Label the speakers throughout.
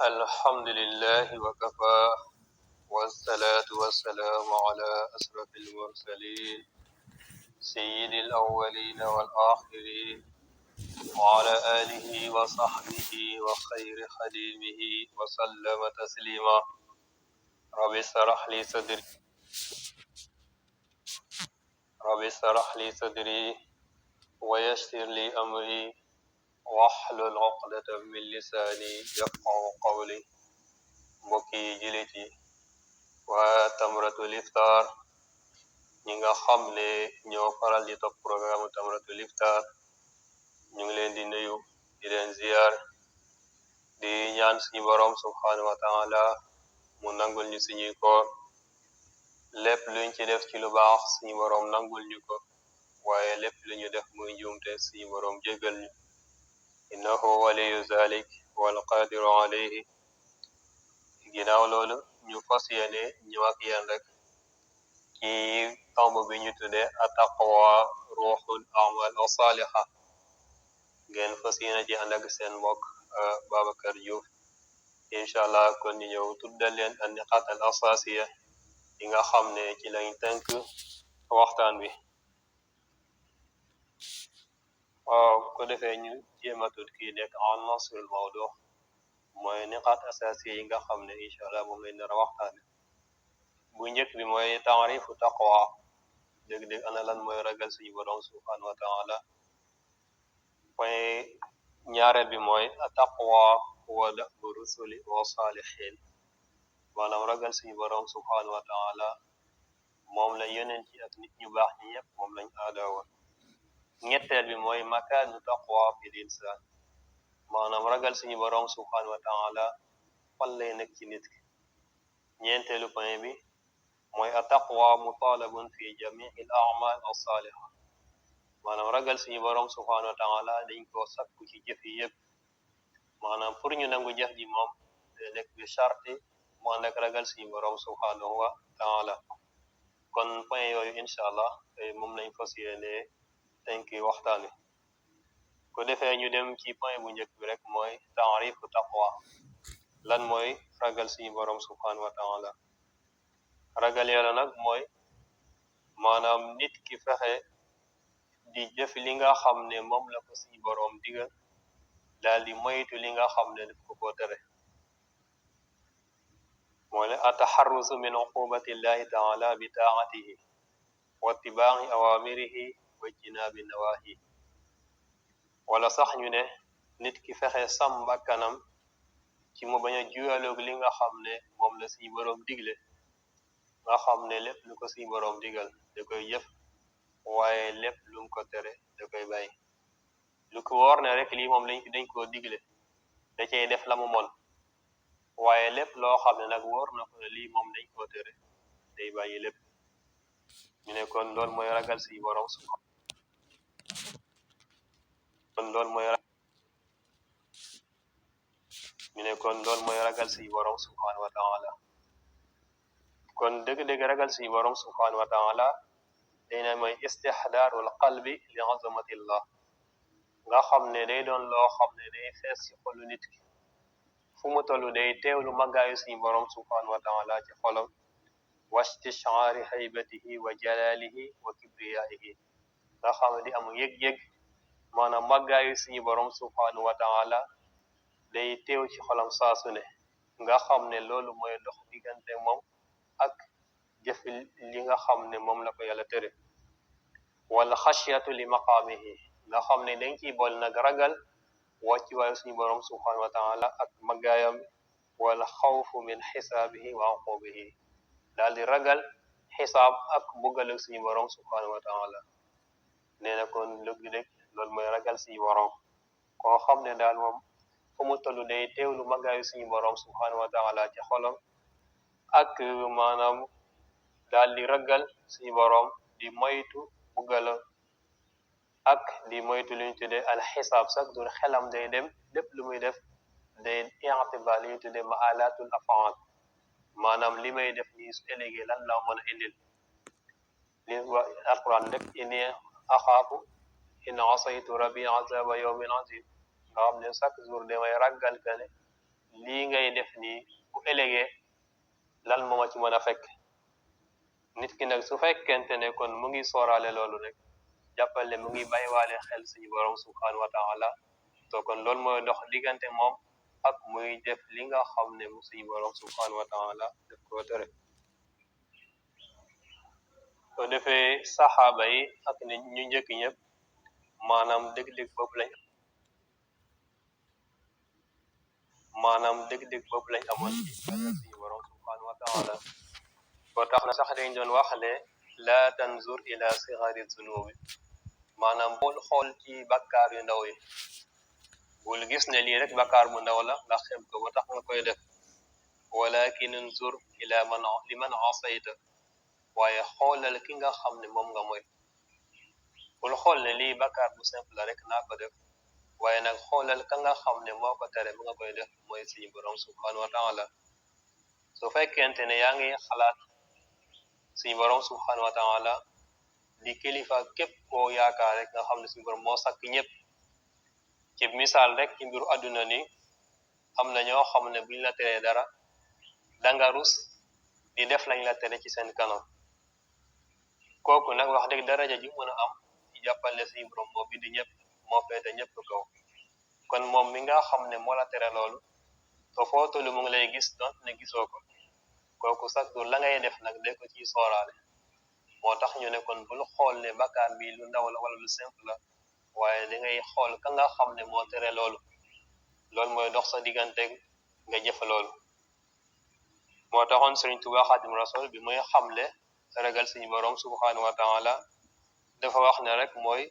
Speaker 1: الحمد لله وكفى والصلاة والسلام على أشرف المرسلين سيد الأولين والآخرين وعلى آله وصحبه وخير خديمه وسلم تسليما رب اشرح لي صدري رب اشرح لي صدري ويسر لي أمري واحلل عقدة من لساني يفقه قولي mbokki jullit yi waa Tamratul Iftar ñi nga xam ne ñoo faral di topp programme Tamratul Iftar ñu ngi leen di nuyu di leen ziyaar di ñaan suñu borom subhanahu wa taala mu nangul ñu suñuy koor lépp luñ ci def ci lu baax suñu borom nangul ñu ko waaye lépp lu ñu def muy njuumte suñu borom jéggal ñu innahu waliyu zalik wal qadiru alayhi ginnaaw loolu ñu fas yéene ñëw ak yéen rek ci tomb bi ñu tuddee ataqwa ruuxul amal asaliha ngeen fas yéene ci ànd ak seen mbokk Babacar Diouf incha allah kon ñu ñëw tuddal leen an niqat al asasiya yi nga xam ne ci lañ tënk waxtaan bi waaw ko defee ñu jéem a tudd kii nekk en nasrul mawdu mooy niqat asasiya yi nga xam ne incha allah moom lañ nar a waxtaan bu njëkk bi mooy taarifu taqwa dëgg-dëgg ana lan mooy ragal suñu borom subhanahu wa taala point ñaareel bi mooy taqwa wa da'bu rusuli wa salihin maanaam ragal suñu borom subhanahu wa taala moom la yonent yi ak nit ñu baax ñi ñëpp moom lañ aadaawoon ñetteel bi mooy makaanu taqwa fi l'insaan maanaam ragal suñu borom subhanahu wa taala fan lay nekk ci nit ki ñeenteelu point bi mooy ataqwa mutalabun fi jamii al a'mal as-saliha maanaam ragal suñu borom subhanahu wa taala dañ koo sakku ci jëf yi yëpp maanaam pour ñu nangu jëf ji moom nekk bi charte mu ànd ak ragal suñu borom subhanahu wa taala kon point yooyu incha allah moom lañ fas yéene tënki waxtaan wi ko defee ñu dem ci point bu njëkk bi rek mooy taarifu taqwa lan mooy ragal suñu borom subhanahu wa taala ragal yàlla nag mooy maanaam nit ki fexe di jëf li nga xam ne moom la ko suñu borom digal daal di moytu li nga xam ne daf ko tere mooy ne ataxarrusu min uqubati llahi taala bi taatihi wa ittibaa'i awamirihi wa ijtinaabi nawahi wala sax ñu ne nit ki fexe sàmm bakkanam ci mu bañ a juyaloog li nga xam ne moom la suñu borom digle nga xam ne lépp lu ko suñu borom digal da koy jëf waaye lépp lu mu ko tere da koy bàyyi lu ko wóor ne rek lii moom dañ koo digle da cay def la mu mon waaye lépp loo xam ne nag wóor na ko ne lii moom dañ koo tere day bàyyi lépp ñu ne kon loolu mooy ragal suñu borom kon loolu mooy ñu ne kon loolu mooy ragal suñu borom subhanahu wa taala kon dëgg-dëgg ragal suñu borom subhanahu wa taala day na mooy istihdaarul qalbi li azamatillah nga xam ne day doon loo xam ne day fees ci xolu nit ki fu mu tollu day teewlu màggaayu suñu borom subhanahu wa taala ci xolam wa istishaari haybatihi wa jalalihi wa kibriyaihi nga xam ne di am yëg-yëg maanaam màggaayu suñu borom subhanahu wa taala day teew ci xolam saasu ne nga xam ne loolu mooy dox diggante moom ak jëf li nga xam ne moom la ko yàlla tere wala xasiyatu li maqaamihi nga xam ne dañ ciy bool nag ragal wàcci waayu suñu borom subhanahu wa taala ak maggaayam wala xawfu min xisaabihi wa uqubihi daal di ragal xisaab ak buggalug suñu borom subhanahu wa taala nee na kon lëgg-dëgg loolu mooy ragal suñu borom koo xam ne daal moom fu mu tollu day teewlu maggaayu suñu borom subhanahu wa taala ci xolam ak maanaam daal di ragal suñu borom di moytu buggal ak di moytu lu ñu tuddee al xisaab sax du xelam day dem lépp lu muy def day i'tibaar li ñu tuddee maalatul afaal maanaam li may def nii su ëllëgee lan la mën a indil li wa alquran rek inni axaafu in asaytu rabbi azaba yawmin azim nga xam ne chaque jour damay ragal que ne lii ngay def nii bu ëllëgee lan moo ma ci mën a fekk nit ki nag su fekkente ne kon mu ngi sooraale loolu rek jàppal ne mu ngi bàyyiwaale xel suñu borom subhanahu wa taala to kon loolu mooy dox diggante moom ak muy def li nga xam ne mu suñu borom subhanahu wa taala def ko tere to defee saxaaba yi ak ne ñu njëkk ñëpp maanaam dëgg-dëgg boobu lañ amoon ci suñu borom subhanahu wa taala boo tax na sax dañ doon wax ne la tanzur ila sigari zunubi maanaam bul xool ci bakkaar yu ndaw yi bul gis ne lii rek bakkaar bu ndaw la nga xem ko ba tax nga koy def walakin unzur ila liman asayta waaye xoolal ki nga xam ne moom nga mooy bul xool ne lii bakkaar bu simple la rek naa ko def waaye nag xoolal ka nga xam ne moo ko tere bu nga koy def mooy suñu borom subhanahu wa taala su fekkente ne yaa ngi xalaat suñu borom subhanahu wa taala di kilifa képp koo yaakaar rek nga xam ne suñu borom moo sakk ñëpp ci misaal rek ci mbiru àdduna ni am na ñoo xam ne buñ la teree dara danga rus di def lañ la tere ci seen kanam kooku nag wax dëgg daraja ji mën a am ci jàppal ne suñu borom moo bind ñëpp moo féete ñëpp kaw kon moom mi nga xam ne moo la tere loolu to foo tollu mu ngi lay gis donc ne gisoo ko kooku sax du la ngay def nag de ko ciy sooraale moo tax ñu ne kon bul xool ne bakkaar bi lu ndaw la wala lu simple la waaye da ngay xool ka nga xam ne moo tere loolu mooy dox sa diggante nga jëf loolu moo taxoon Sëriñ Tuubaa Xaadimu Rasuul bi muy xamle ragal suñu borom subhanahu wa taala dafa wax ne rek mooy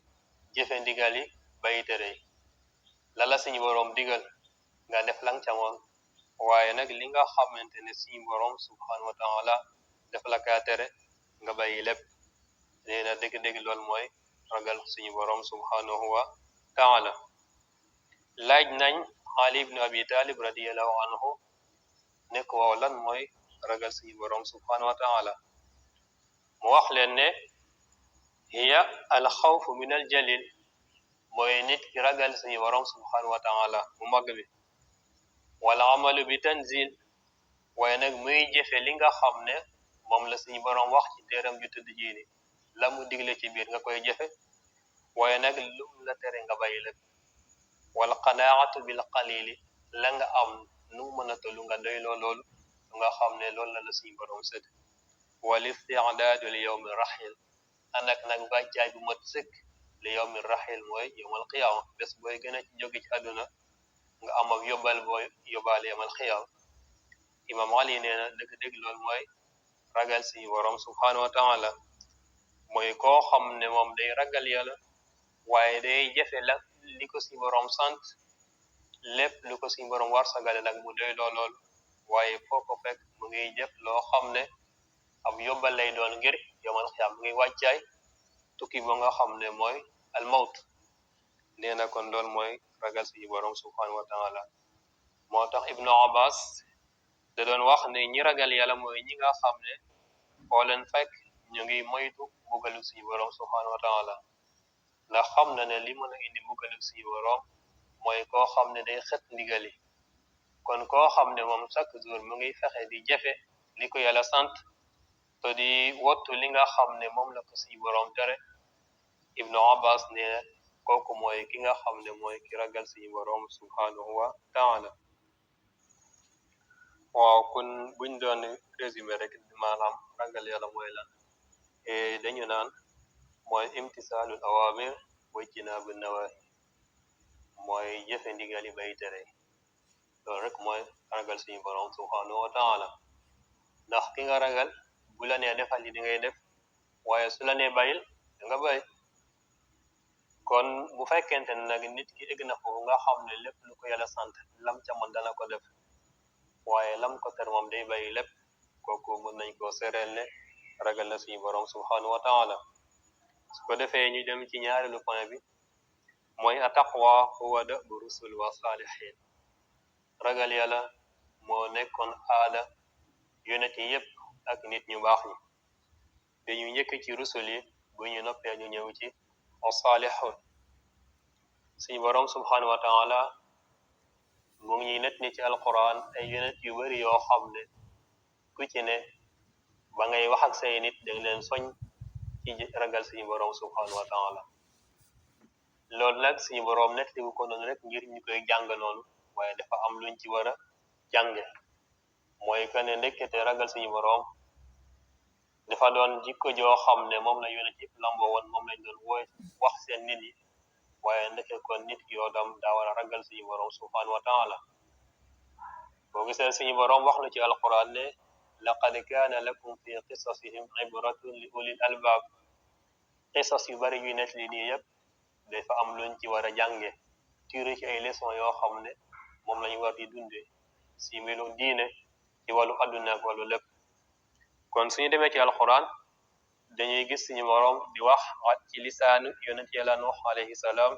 Speaker 1: jëfe ndigal yi bàyyi tere yi lala suñu borom digal nga def lang ca moon waaye nag li nga xamante ne suñu borom subhanahu wa taala def la kaa tere nga bàyyi lépp nee na dëgg-dëgg loolu mooy ragal suñu borom subhanahu wa taala laaj nañ Ali ibn Abi Talib radiyallahu anhu ne ko waaw lan mooy ragal suñu borom subhanahu wa taala mu wax leen ne hiya al xawfu min al jalil mooy nit ki ragal suñu borom subhanahu wa taala mu mag bi wala amalu bi tanzil waaye nag muy jëfe li nga xam ne moom la suñu borom wax ci téeram ju tëdd jiini la mu digle ci biir nga koy jëfe waaye nag lum la tere nga bàyyi lépp wal qanaatu bil qalili la nga am nu mën a tollu nga doyloo loolu nga xam ne loolu la suñu borom sëdd wal isti'daadu li yawmi rahil anak nag wàccaay bu mat sëkk li yawmi rahil mooy yawmal qiyaama bés booy gën a ci jóge ci àdduna nga am ak yóbbal booy yóbbaale yawmal qiyaama imam Ali nee na dëgg-dëgg loolu mooy ragal suñu borom subhanahu wa taala mooy koo xam ne moom day ragal yàlla waaye day jëfe la li ko suñu borom sant lépp lu ko suñu borom war sagale nag mu doy lool waaye foo ko fekk mu ngi jëf loo xam ne ab yóbbal lay doon ngir yawmal qiyaama mu ngi wàccaay tukki ba nga xam ne mooy al mawt nee na kon loolu mooy ragal suñu borom subhanahu wa taala moo tax Ibnu Abbas da doon wax ne ñi ragal yàlla mooy ñi nga xam ne foo leen fekk ñu ngi moytu mbugalu suñu borom subhanahu wa taala ndax xam na ne li mën a indi mbugalu suñu borom mooy koo xam ne day xet ndigali kon koo xam ne moom chaque jour mu ngi fexe di jëfe li ko yàlla sant te di wottu li nga xam ne moom la ko suñu borom tere Ibnu Abbas ne kooku mooy ki nga xam ne mooy ki ragal suñu borom subhanahu wa taala waaw kon buñ doon résumé rek maanaam ragal yàlla mooy lan dañu naan mooy imtisaalul awamir wa ijtinaabu nawahi mooy jëfe ndigali bay tere loolu rek mooy ragal suñu borom subhanahu wa taala ndax ki nga ragal bu la nee defal li di ngay def waaye su la nee bàyyil da nga bàyyi kon bu fekkente ne nag nit ki egg na foofu nga xam ne lépp lu ko yàlla sant lam ca mën dana ko def waaye lam ko ter moom day bàyyi lépp kooku mën nañ koo sereel ne ragal na suñu borom subhanahu wa taala su ko defee ñu dem ci ñaareelu point bi mooy ataqwa huwa da'bu rusul wa salihin ragal yàlla moo nekkoon aada yonent yi yépp ak nit ñu baax ñi dañu njëkk ci rusul yi bu ñu noppee ñu ñëw ci wa salihun suñu borom subhanahu wa taala mu ngi net ni ci alquran ay yonent yu bari yoo xam ne ku ci ne ba ngay wax ak say nit danga leen soñ ci ragal suñu borom subhanahu wa taala loolu nag suñu borom net li ko noonu rek ngir ñu koy jàng noonu waaye dafa am luñ ci war a jànge mooy que ne ndekkete ragal suñu borom dafa doon jikko joo xam ne moom la yonent yëpp lamboo woon moom lañ doon wooy wax seen nit yi waaye ndeke kon nit ki yoo dam daa war a ragal suñu borom subhanahu wa taala boo gisee suñu borom wax na ci alquran ne laqad kaana lakum fi qisasihim ibratun li ulil albab qisas yu bari yu net li nii yëpp dafa am luñ ci war a jànge tiré ci ay leçon yoo xam ne moom lañu war di dunde si mbiru diine ci wàllu adduna ak wàllu lépp kon suñu demee ci alquran dañuy gis suñu borom di wax ci lisaanu yonent yàlla nuux alayhi salaam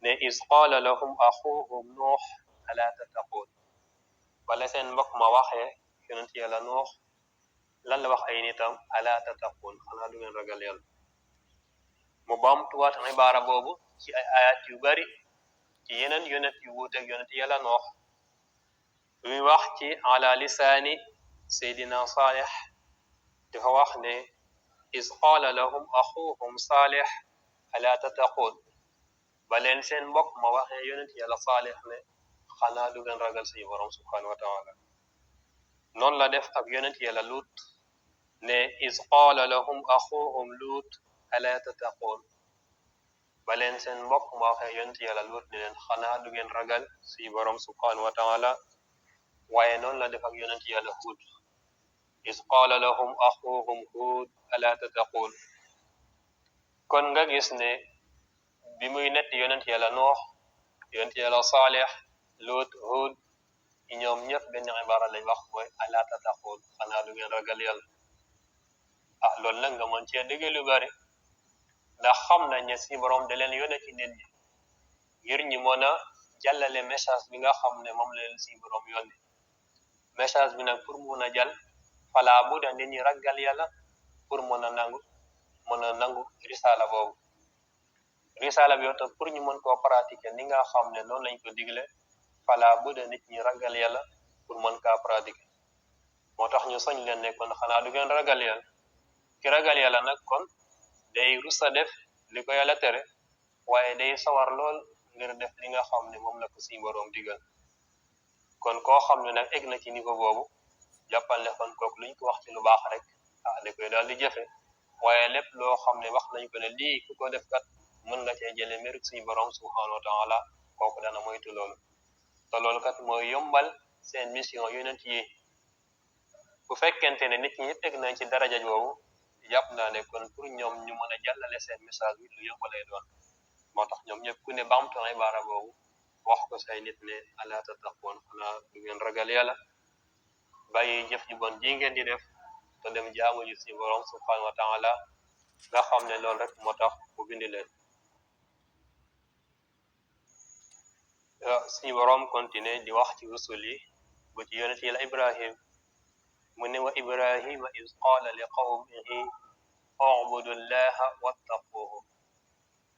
Speaker 1: ne is qaala lahum axuhum nuux ala tattaqun wala seen mbokk ma waxee yonent yàlla nuux lan la wax ay nitam ala tattaqun xanaa du ngeen ragal yàlla mu baamtuwaat ibaara boobu ci ay ayat yu bari ci yeneen yonent yu wuuteeg yonent yàlla nuux muy wax ci ala lisaani seydina saalix dafa wax ne is qaala lahum axuhum saalix ala tattaqun ba leen seen mbokk ma waxee yonent yàlla saalix ne xanaa du ngeen ragal suñu borom subhanahu wa taala noonu la def ak yonent yàlla luut ne is qaala lahum axuhum luut ala tattaqun ba leen seen mbokk ma waxee yonent yàlla luut ne leen xanaa du ngeen ragal suñu borom subhanahu wa taala waaye noonu la def ak yonent yàlla huud is qaala lahum axuhum huud ala tattaqun kon nga gis ne bi muy nett yonent yàlla noox yonent yàlla saalix luut huud ñoom ñëpp benn ibaara lañ wax mooy ala tattaqun xanaa du ngeen ragal yàlla loolu nag nga mën cee dégg lu bari ndax xam nañ ne si borom da leen yónne ci nit ñi ngir ñi mën a jàllale message bi nga xam ne moom la leen si borom yónne message bi nag pour mun a jàll fala bu da nit ñi ragal yàlla pour mën a nangu risala boobu risala bi yow tam pour ñu mën koo pratiquer ni nga xam ne noonu lañ ko digle fala bu da nit ñi ragal yàlla pour mën kaa pratiquer moo tax ñu soñ leen ne kon xanaa du ngeen ragal yàlla ki ragal yàlla nag kon day rusa def li ko yàlla tere waaye day sawar lool ngir def li nga xam ne moom la ko si borom digal kon koo xam ne nag egg na ci niveau boobu jàppal ne kon kooku luñ ko wax ci lu baax rek da koy daal di jëfe waaye lépp loo xam ne wax nañ ko ne lii ku ko def kat mën nga cee jële mérite suñu borom subhanahu wa taala kooku dana moytu loolu te loolu kat mooy yombal seen mission yonent yi bu fekkente ne nit ñi teg nañ ci daraja boobu jàpp naa ne kon pour ñoom ñu mën a jàllale seen message bi lu yomb lay doon moo tax ñoom ñëpp ku ne baamtu ibaara boobu wax ko say nit ne ala tattaqun xanaa du ngeen ragal yàlla bàyyi jëf ju bon ji ngeen di def te dem jaamu ji si borom subhanahu wa taala nga xam ne loolu rek moo tax mu bindi leen si borom continuer di wax ci rusul yi bu ci yonent yàlla ibrahim mu ne wa ibrahima iz qaala li qawmihi u'budu llaha wattaquhu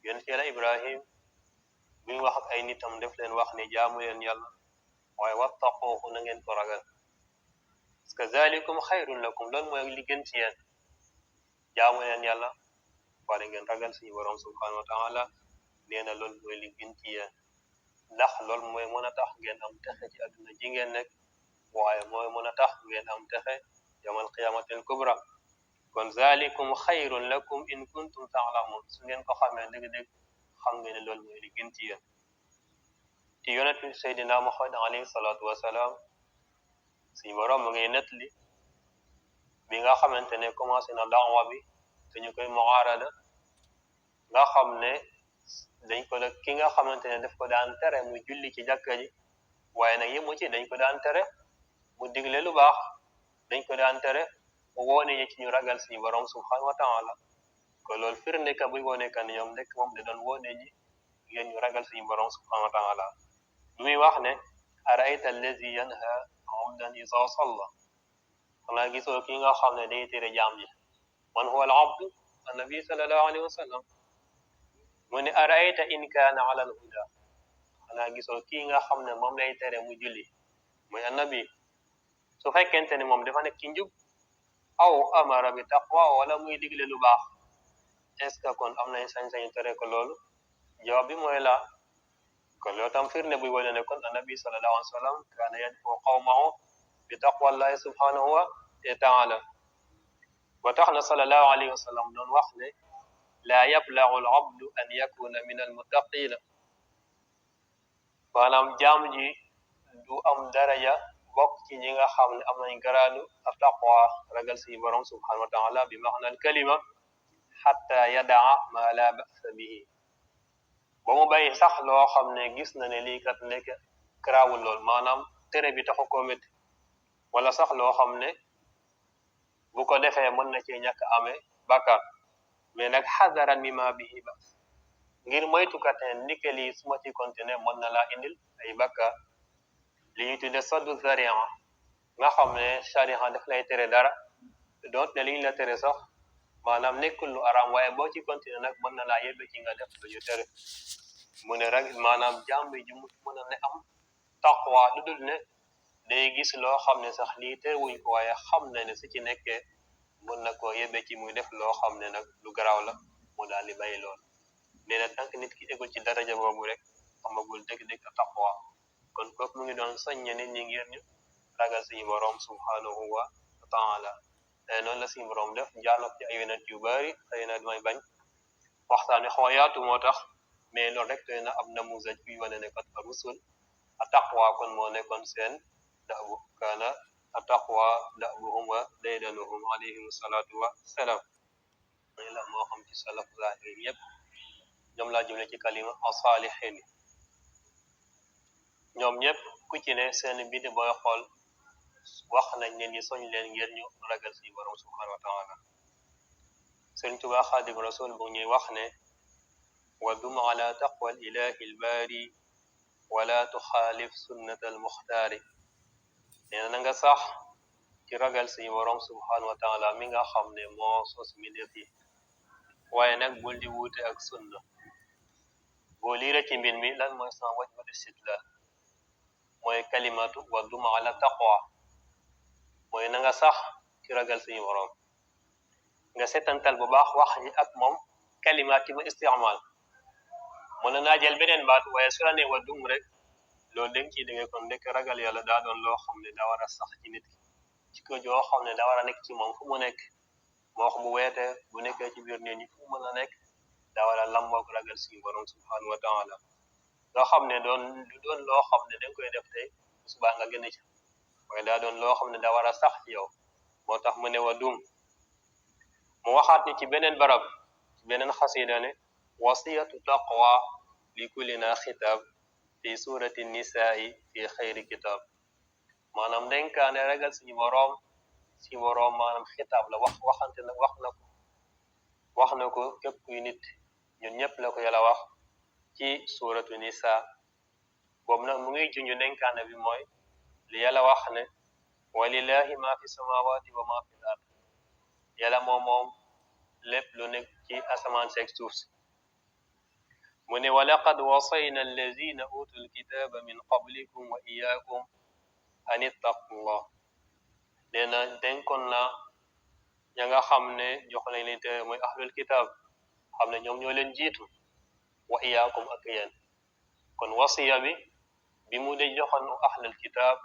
Speaker 1: yonent yàlla ibrahim bi wax ak ay nitam def leen wax ne jaamu leen yàlla waaye wattaquhu na ngeen ko ragal parce que zalikum xayrun lakum loolu mooy li gën ci yéen jaamu leen yàlla waaye ngeen ragal suñu borom subhanahu wa taala nee na loolu mooy li gën ci yéen ndax loolu mooy mën a tax ngeen am texe ci àdduna ji ngeen nekk waaye mooy mën a tax ngeen am texe yawmal qiyamatil kubra kon zalikum xayrun lakum in kuntum ta'lamun su ngeen ko xamee dëgg-dëgg xam ngeen ne loolu mooy li gën ci yéen ci yonent bi Seydina Muhammad alayhi salaatu wasalaam suñu borom mu ngi nettali bi nga xamante ne commencé na daawa bi te ñu koy muarada nga xam ne dañ ko la ki nga xamante ne daf ko daan tere mu julli ci jàkka ji waaye nag yëmu ci dañ ko daan tere mu digle lu baax dañ ko daan tere mu woone ñi ci ñu ragal suñu borom subhanahu wa taala ko loolu firnde ka buy woone kan ñoom nekk moom da doon woone ñi ngeen ñu ragal suñu borom subhanahu wa taala muy wax ne araayta allazi yanha abdan iza salla xanaa gisoo ki nga xam ne day tere jaam ji man huwa al abdu annabi sallallahu alayhi wa sallam mu ne araayta in kaana ala al huda xanaa gisoo kii nga xam ne moom lay tere mu julli mooy annabi su fekkente ne moom dafa nekk ci njub aw amara bi taqwa wala muy digle lu baax est ce que kon am nañ sañ-sañu tere ko loolu jawab bi mooy la kon loolu tam firnde buy wane ne kon annabi sallallahu alayhi wa sallam kaana yad'u qawmahu bi taqwallahi subhanahu wa taala ba tax na sallallahu alayhi wa sallam doon wax ne laa yablagu al abdu an yakuna min al muttaqina maanaam jaam ji du am daraja bokk ci ñi nga xam ne am nañ garaadu a taqwa ragal si borom subhanahu wa taala bi maxna al kalima xatta yadaa ma la basa bihi ba mu bàyyi sax loo xam ne gis na ne lii kat nekk garaawul lool maanaam tere bi taxu ko métti wala sax loo xam ne bu ko defee mën na cee ñàkk amee bàkkaar mais nag xadaran mi ma bihi bas ngir moytukat ne ndike lii su ma ci continuer mën na laa indil ay bàkkaar li ñu tudde saddu zaria nga xam ne sharia daf lay tere dara donc ne li ñu la tere sax maanaam nekkul lu araam waaye boo ci continuer nag mën na laa yebbe ci nga def lu ñu tere mu ne rek maanaam jàmbi ji mën a ne am taqwa lu dul ne day gis loo xam ne sax lii terewuñ ko waaye xam na ne su ci nekkee mën na koo yebbe ci muy def loo xam ne nag lu garaaw la mu daal di bàyyi lool nee na tant nit ki egul ci daraja boobu rek amagul dëgg-dëgg taqwa kon kooku mu ngi doon soññe nit ñi ngir ñu ragal suñu borom subhanahu wa taala noonu la suñu borom def jaanok ci ay yonent yu bari xëy na damay bañ waxtaan wi xaw a yaatu moo tax mais loolu rek doy na am namuzaj bi wane ne kat rusul a taqwa kon moo nekkoon seen da'bu kaana a taqwa da'buhum wa daydanuhum alayhim salaatu wa salaam la moo xam ci salaf zahir yëpp ñoom laa jëmle ci kalima asalihin ñoom ñëpp ku ci ne seen bidi booy xool wax nañ ne ñi soñ leen ngir ñu ragal si borom subhanahu wa taala Sëriñ Tuubaa Xaadimu Rasuul bu ñuy wax ne wa dum ala taqwa al ilahi al baari wala tuxaalif sunnat al muxtaari nee na nga sax ci ragal si borom subhanahu wa taala mi nga xam ne moo sos mbindeef yi waaye nag bul di wuute ak sunna boo liire ci mbir mi lan mooy sama wajhu istidlaal mooy kalimatu wa dum ala taqwa mooy na nga sax ci ragal suñu borom nga setantal bu baax wax ji ak moom kalimaat yi mu istimaal mën naa jël beneen baat waaye su la nee wa dum rek loolu dégg ci dégg kon ndekk ragal yàlla daa doon loo xam ne daa war a sax ci nit ki ci ko joo xam ne daa war a nekk ci moom fu mu nekk moo wax bu weete bu nekkee ci biir nit ñi fu mën a nekk daa war a lamboog ragal suñu borom subhanahu wa taala loo xam ne doon loo xam ne danga koy def tey subaa nga gën a ci waaye daa doon loo xam ne daa war a sax ci yow moo tax mu ne wa dum mu waxaat ni ci beneen barab ci beneen xasida ne wasiyatu taqwa li kullina xitaab fi surati nisaai fi xayri kitab maanaam dénkaane ragal suñu boroom maanaam xitaab la waxante na wax na ko képp kuy nit ñun ñëpp la ko yàlla wax ci suratu nisa boobu nag mu ngi junju dénkaane bi mooy li yàlla wax ne walillahi ma fi samawati wa ma fi l ard yàlla moom lépp lu nekk ci asamaan seeg suuf si mu ne wa laqad wasayna allazina utul kitaba min qablikum wa iyyakum an ittaqullah nee na dénkoon na ña nga xam ne jox nañ leen te mooy ahlul kitab xam ne ñoom ñoo leen jiitu wa iyyakum ak yéen kon wasiya bi mu de joxoon ahlul kitab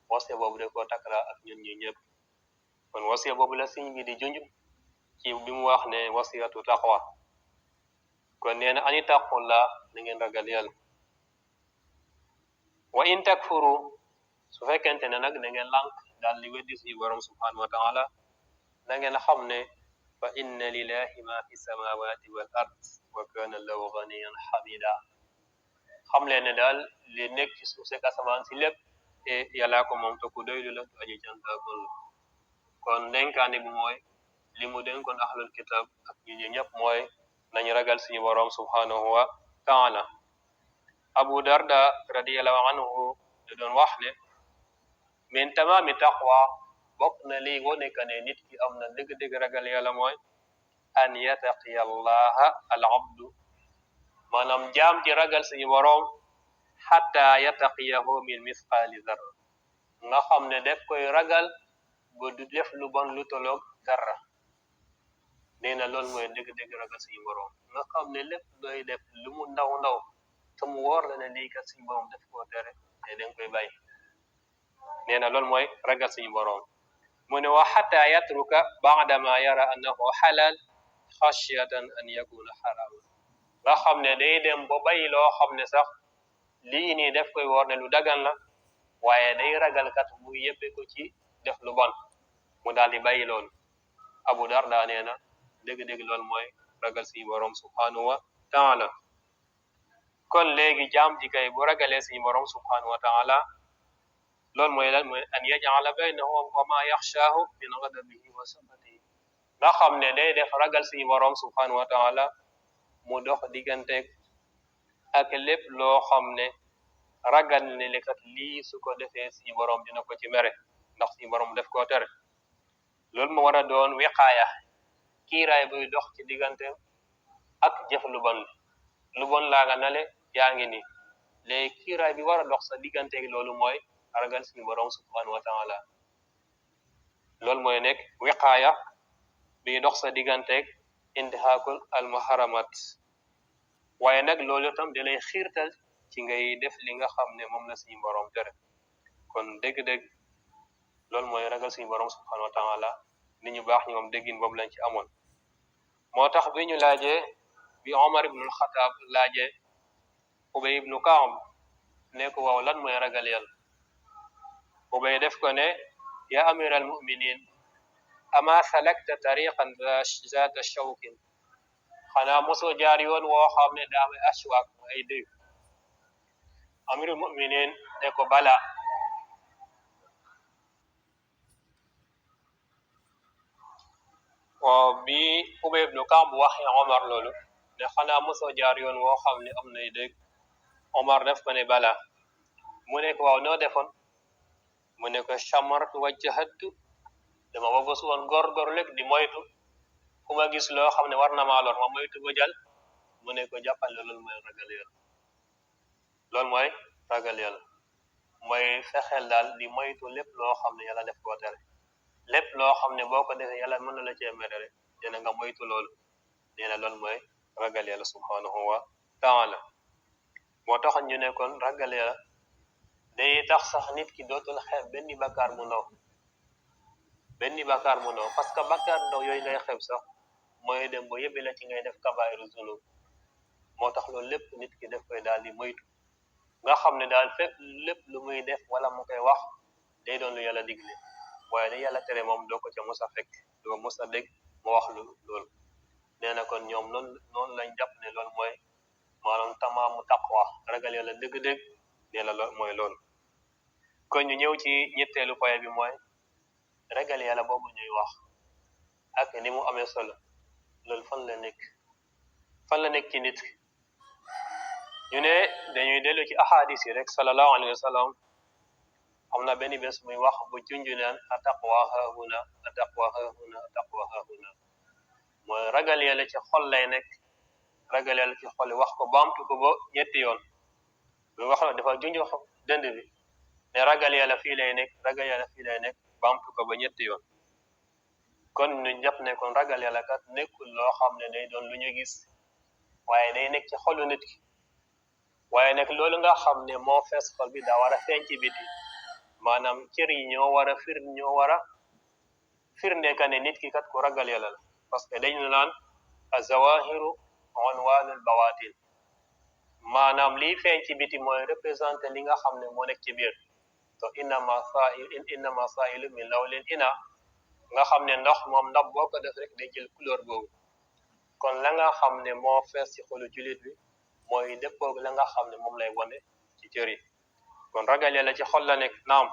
Speaker 1: wasiya boobu de koo takra ak ñun ñi ñëpp kon wasiya boobu la siñ bi di junj ci bi mu wax ne wasiyatu taqwa kon nee na ani taqullah na ngeen ragal yàlla wa in takfuru su fekkente ne nag da ngeen lànk daal li weddi suñu borom subhanahu wa taala da ngeen xam ne fa inna lillahi ma fi samawati wal ard wa kana lahu ganiyan hamida xam leen ne daal li nekk ci suuf sek asamaan si lépp te yàllaa ko moom te ku doylu la aji cantaakon la kon dénkaane bi mooy li mu dénkoon ahlul kitab ak ñi ñëpp mooy nañu ragal suñu borom subhanahu wa taala abu darda radiyallahu anhu da doon wax ne min tamaami taqwa bokk na lii wone ka ne nit ki am na dëgg-dëgg ragal yàlla mooy an yataqiya allaha al abdu maanaam jaam ji ragal suñu borom xatta yattaqiyahu min misqaali zarra nga xam ne def koy ragal ba du def lu bon lu toloog dara nee na loolu mooy dëgg-dëgg ragal suñu borom nga xam ne lépp looy def lu mu ndaw ndaw te mu wóor la ne lii kat suñu borom def koo tere te danga koy bàyyi nee na loolu mooy ragal suñu borom mu ne wa xatta yatruka baadama yara annahu xalal xashyatan an yakuna xarama nga xam ne day dem ba bàyyi loo xam ne sax lii nii def koy wóor ne lu dagan la waaye day ragal kat mu yebbe ko ci def lu bon mu daal di bàyyi loolu Abu Darda nee na dëgg-dëgg loolu mooy ragal suñu borom subhanahu wa taala kon léegi jaam ji kay bu ragalee suñu borom subhanahu wa taala loolu mooy lan mooy an yajala baynahu wa ma yaxshaahu min ghadabihi wa sabatihi nga xam ne day def ragal suñu borom subhanahu wa taala mu dox digganteeg ak lépp loo xam ne ragal ne li kat lii su ko defee suñu borom dina ko ci mere ndax suñu borom def koo tere loolu mu war a doon wiqaaya kiiraay buy dox ci diggante ak jëf lu bon laa nga nale yaa ngi ni léegi kiiraay bi war a dox sa digganteeg loolu mooy ragal suñu borom subhanahu wa taala loolu mooy nekk wiqaaya bi dox sa digganteeg intihaakul almuharamat waaye nag loolu tam da lay xiirtal ci ngay def li nga xam ne moom la suñu borom tere kon dëgg-dëgg loolu mooy ragal suñu borom subhanahu wa taala nit ñu baax ñi moom déggin boobu lañ ci amoon moo tax bi ñu laajee bi Omar ibnul Xataab laajee Ubay ibnu Kaab ne ko waaw lan mooy ragal yàlla Ubay def ko ne ya amiral muminin ama salakta tariqan zaata shawkin xanaa mosoo jaar yoon woo xam ne daa may ashwaak ay dégg amirul muminin ne ko bala bi Ubay ibnu Kaab waxee Omar loolu ne xanaa mosoo jaar yoon woo xam ne am nay dégg Omar def ko ne bala mu ne ko waaw noo defoon mu ne ko chamartu wajjahatu dama ba bës woon góor lek di moytu ku ma gis loo xam ne war na maa lor ma moytu ba jàll mu ne ko jàppal loolu mooy ragal yàlla loolu mooy ragal yàlla mooy fexeel daal di moytu lépp loo xam ne yàlla def koo tere lépp loo xam ne boo ko defee yàlla mën na la cee mere rek dina nga moytu loolu nee na loolu mooy ragal yàlla subhanahu wa taala moo tax ñu ne kon ragal yàlla day tax sax nit ki dootul xeeb benn bakkaar mu ndaw parce que bakkaar ndaw yooyu ngay xeeb sax mooy dem ba yëbbi la ci ngay def kabaa'iru zunub moo tax loolu lépp nit ki def koy daal di moytu nga xam ne daal fekk lépp lu muy def wala mu koy wax day doon lu yàlla digle waaye li yàlla tere moom doo ko ca mos a fekk doo mos a dégg mu wax loolu nee na kon ñoom noonu lañ jàpp ne loolu mooy maanaam tamaamu taqwa ragal yàlla dëgg-dëgg nee na loolu mooy loolu kon ñu ñëw ci ñetteelu point bi mooy ragal yàlla boobu ñuy wax ak ni mu amee solo loolu fan la nekk ci nit ñu ne dañuy dellu ci ahadis yi rek sallallahu alayhi wa sallam am na benn bés muy wax bu junju naan ataqwa hahuna mooy ragal yàlla ci xol lay nekk ragal yàlla ci xol wax ko baamtu ko ba ñetti yoon lu wax na dafa junju dënd bi ne ragal yàlla fii lay nekk baamtu ko ba ñetti yoon kon ñu jàpp ne kon ragal yàlla kat nekkul loo xam ne day doon lu ñu gis waaye day nekk ci xolu nit ki waaye nag loolu nga xam ne moo fees xol bi daa war a feeñ ci biti maanaam cër yi ñoo war a firnde ka ne nit ki kat ku ragal yàlla la parce que dañu naan azawahiru unwanul bawatin maanaam liy feeñ ci biti mooy représenté li nga xam ne moo nekk ci biir to innama sailu min lawlin ina nga xam ne ndox moom ndab boo ko def rek day jël couleur boobu kon la nga xam ne moo fees ci xolu julit bi mooy dëppoog la nga xam ne moom lay wone ci cër yi kon ragal yàlla ci xol la nekk naam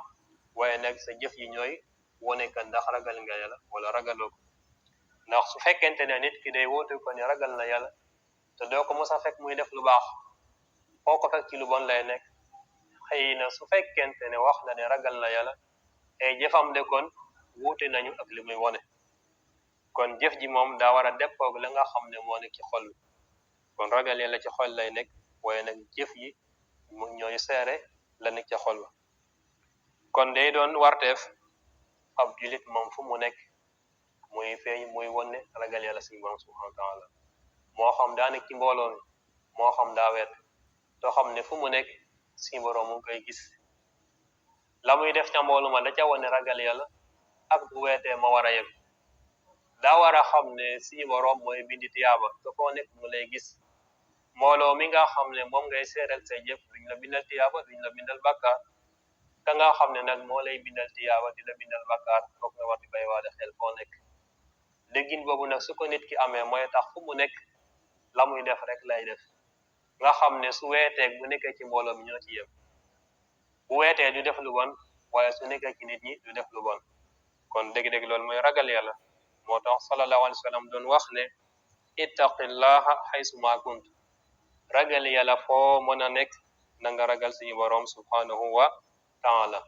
Speaker 1: waaye nag sa jëf yi ñooy wone ka ndax ragal nga yàlla wala ragaloo ko ndax su fekkente ne nit ki day woote ko ne ragal na yàlla te doo ko mos a fekk muy def lu baax foo ko fekk ci lu bon lay nekk xëy na su fekkente ne wax na ne ragal na yàlla ay jëfam de kon wuute nañu ak li muy wone kon jëf ji moom daa war a dëppoog la nga xam ne moo nekk ci xol kon ragal yàlla ci xol lay nekk waaye nag jëf yi ñooy seere la nekk ca xol ba kon day doon warteef ab julit moom fu mu nekk muy feeñ muy wonne ragal yàlla suñu borom subhanahu wa taala moo xam daa nekk ci mbooloo mi moo xam daa weet too xam ne fu mu nekk suñu borom mu ngi koy gis la muy def ca mboolu ma da ca wone ragal yàlla ak bu weetee ma war a yem daa war a xam ne suñu borom mooy bindi tiyaaba te foo nekk mu lay gis mbooloo mi nga xam ne moom ngay seeral say jëf duñ la bindal tiyaaba duñ la bindal bàkkaar ka nga xam ne nag moo lay bindal tiyaaba di la bindal bàkkaar foog nga war di bay waale xel foo nekk déggin boobu nag su ko nit ki amee mooy tax fu mu nekk la muy def rek lay def nga xam ne su weeteeg bu nekkee ci mbooloo mi ñoo ci yem bu weetee du def lu bon waaye su nekkee ci nit ñi du def lu bon kon dégg-dégg loolu mooy ragal yàlla moo tax sallallahu alayhi wa sallam doon wax ne ittaqillaha haysu ma kunt ragal yàlla foo mën a nekk na nga ragal suñu borom subhanahu wa taala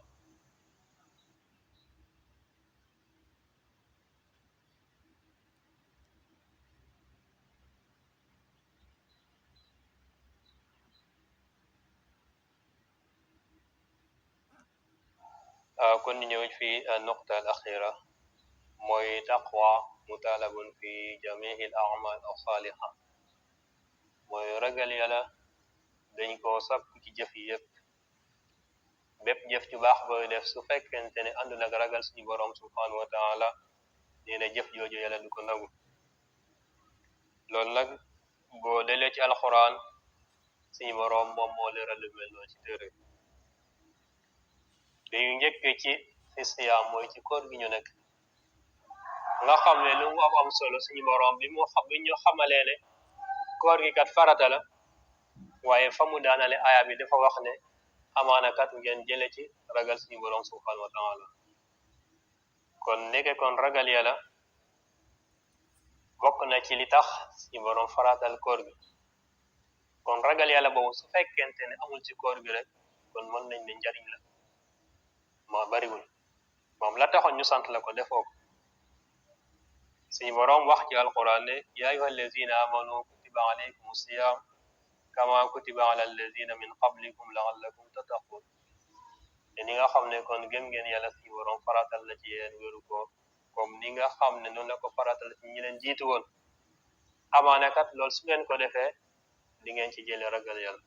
Speaker 1: kon ñu ñëw fi nuqta al axira mooy taqwa mutalabun fi jamihi al a'mal as saliha mooy ragal yàlla dañ ko sakku ci jëf yi yëpp bépp jëf ju baax booy def su fekkente ne àndul ak ragal suñu borom subhanahu wa taala nee na jëf jooju yàlla du ko nangu loolu nag boo delee ci alquran suñu borom moom moo leeral lu mel noonu ci téere dañu njëkk ci siyaam mooy ci koor gi ñu nekk nga xam ne lu mu am solo suñu borom bi ñu xamalee ne koor gi kat farata la waaye fa mu daanale aya bi dafa wax ne amaana kat ngeen jële ci ragal suñu borom subhanahu wa taala kon nekke kon ragal yàlla bokk na ci li tax suñu borom faratal koor gi kon ragal yàlla boobu su fekkente ne amul ci koor gi rek kon mën nañ ne njariñ la moo bariwul moom la taxoon ñu sant la ko defoo ko suñu borom wax ci alquran ne ya ayuha allazina amanu kutiba alaykum siyam kama kutiba ala allazina min qablikum laallakum tattaqun te ni nga xam ne kon gëm ngeen yàlla suñu borom faratal la ci yéen wéru koor comme ni nga xam ne noonu la ko faratal ci ñi leen jiitu woon amaana kat loolu su ngeen ko defee di ngeen ci jële ragal yàlla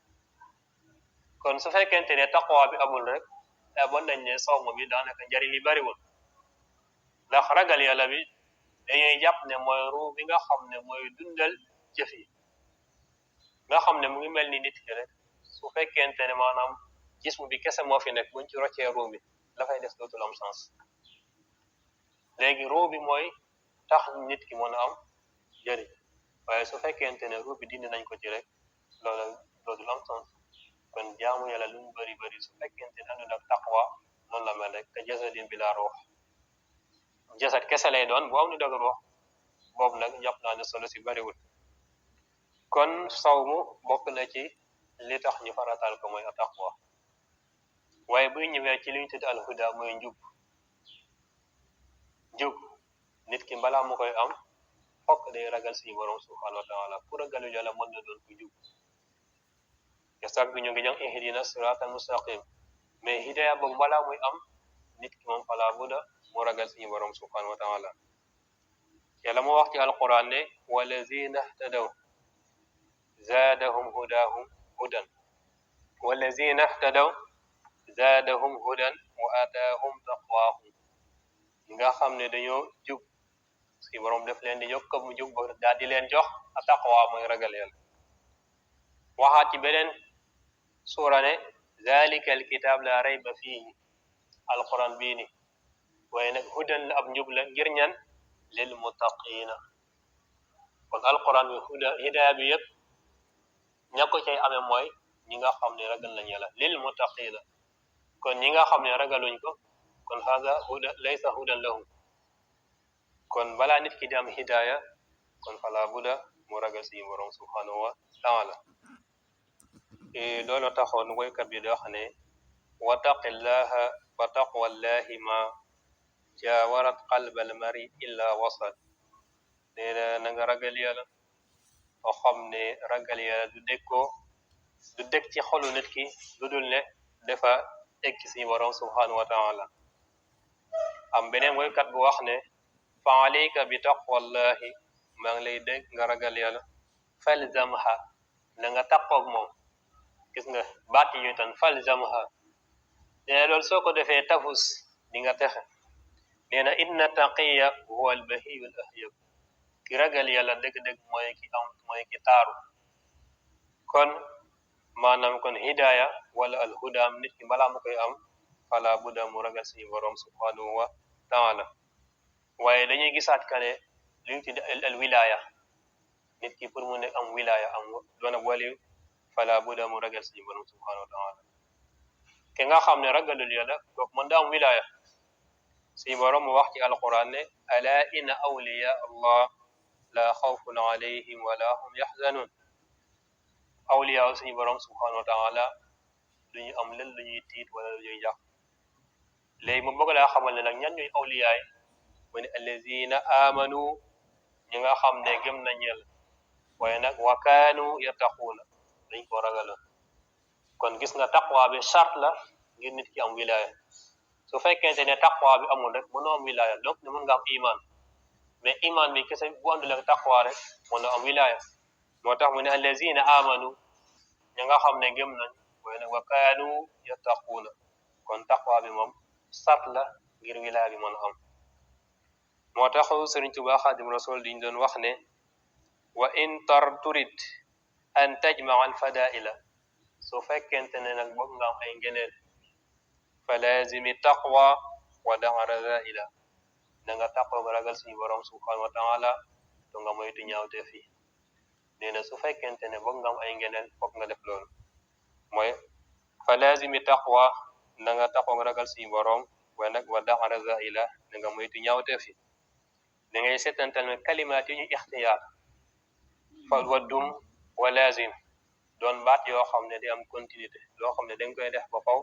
Speaker 1: kon su fekkente ne taqwa bi amul rek bon nañ ne sawm bi daanaka njariñ li bariwul ndax ragal yàlla bi dañuy jàpp ne mooy ruu bi nga xam ne mooy dundal jëf yi nga xam ne mu ngi mel ni nit ki rek su fekkente ne maanaam jismu bi kese moo fi nekk buñ ci roccee ruu bi dafay des dootul am sens léegi ruu bi mooy tax nit ki mën a am jëriñ waaye su fekkente ne ruu bi dindi nañ ko ci rek loolu dootul am sens kon jaamu yàlla lu mu bari bari su fekkente ne àndul ak taqwa noonu la mel rek te jasadin bila ruux jasad kese lay doon bu am nu dëgg ruux boobu nag jàpp naa ne solo si bariwul kon sawmu bokk na ci li tax ñu faratal ko mooy taqwa waaye buy ñëwee ci li ñu tudd alhuda mooy njub nit ki balaa mu koy am fokk day ragal suñu borom subhanahu wa taala ku ragalu yàlla mën na doon ku jub te sax bi ñu ngi jàng ihdina siratal mustaqim mais hidaya boobu balaa muy am nit ki moom fala buda mu ragal suñu borom subhanahu wa taala yàlla moo wax ci alquran ne walazina htadaw zaadahum hudan wa ataahum taqwaahum nga xam ne dañoo jub suñu borom def leen di yokk mu jub ba daal di leen jox a taqwa mooy ragal yàlla waxaat ci beneen suura ne zalika alkitab la rayba fihi alquran bii ni waaye nag hudan la ab njub la ngir ñan lil muttaqina kon alquran bi hidaya bi yëpp ña ko cay amee mooy ñi nga xam ne ragal nañ yàlla lil muttaqina kon ñi nga xam ne ragaluñ ko kon hada huda laysa hudan lahum kon balaa nit ki di am hidaya kon fala buda mu ragal si borom subhanahu wa taala loolu taxoon woykat bi di wax ne wattaqillaha wa taqwallahi ma jaawarat qalbal mari illa wasal nee na nga ragal yàlla oo xam ne ragal yàlla du dékkoo du dëkk ci xolu nit ki lu dul ne dafa egg ci borom subhanahu wa taala am beneen woykat bu wax ne fa alayka bi taqwallahi maa ngi lay dénk nga ragal yàlla falzamha na nga taqoog moom gis nga baat yi tan falzamha nee loolu soo ko defee tafus di nga texe nee na inna taqiya huwa albahiyu al ahyab ki ragal yàlla dëgg-dëgg mooy ki taaru kon maanaam kon hidaya wala al hudaam nit ki balaa mu koy am fala budda mu ragal suñu borom subhanahu wa taala waaye dañuy gisaat kane li ñu tudde al wilaya nit ki pour mu nekk am wilaya am doon ab waliw fala budda mu ragal suñu borom subhanahu wa taala ke nga xam ne ragalul yàlla kooku mën da am wilaya suñu borom mu wax ci alquran ne ala inna awliya allah la xawfun alayhim wala hum yaxzanun awliya suñu borom subhanahu wa taala duñu am len lu ñuy tiit wala lu ñuy yàq léegi mu bëgg laa xamal ne nag ñan ñuy awliya yi mu ne allazina amanu ñi nga xam ne gëm nañ yàlla waaye nag wa kaanu yattaquuna dañ ko ragaloon kon gis nga taqwa bi charte la ngir nit ki am wilaya su fekkente ne taqwa bi amul rek mënoo am wilaya donc ne mën nga am iman mais iman bi kese bu àndul ak taqwa rek mënoo am wilaya moo tax mu ne allazina amanu ñi nga xam ne gëm nañ waaye nag wa kaanu yattaquuna kon taqwa bi moom charte la ngir wilaya bi mën a am moo tax Sëriñ Tuubaa Xaadimu Rasuul diñ doon wax ne wa in turid an tajmaa al fadaila su fekkente ne nag bëgg nga am ay ngeneel fa lazimi taqwa wa daa razaila da nga taqoo nga ragal suñu borom subhanahu wa taala to nga moytu ñaawte fi nee na su fekkente ne bëgg nga am ay ngeneel foog nga def loolu mooy fa lazimi taqwa da nga taqoo nga ragal suñu borom waaye nag wa daa razaila da nga moytu ñaawte fi da ngay seetantal ne kalimaat yi ñu ixtiyaar fal waddum wa lazim doon baat yoo xam ne di am continuité loo xam ne dañ koy def ba faw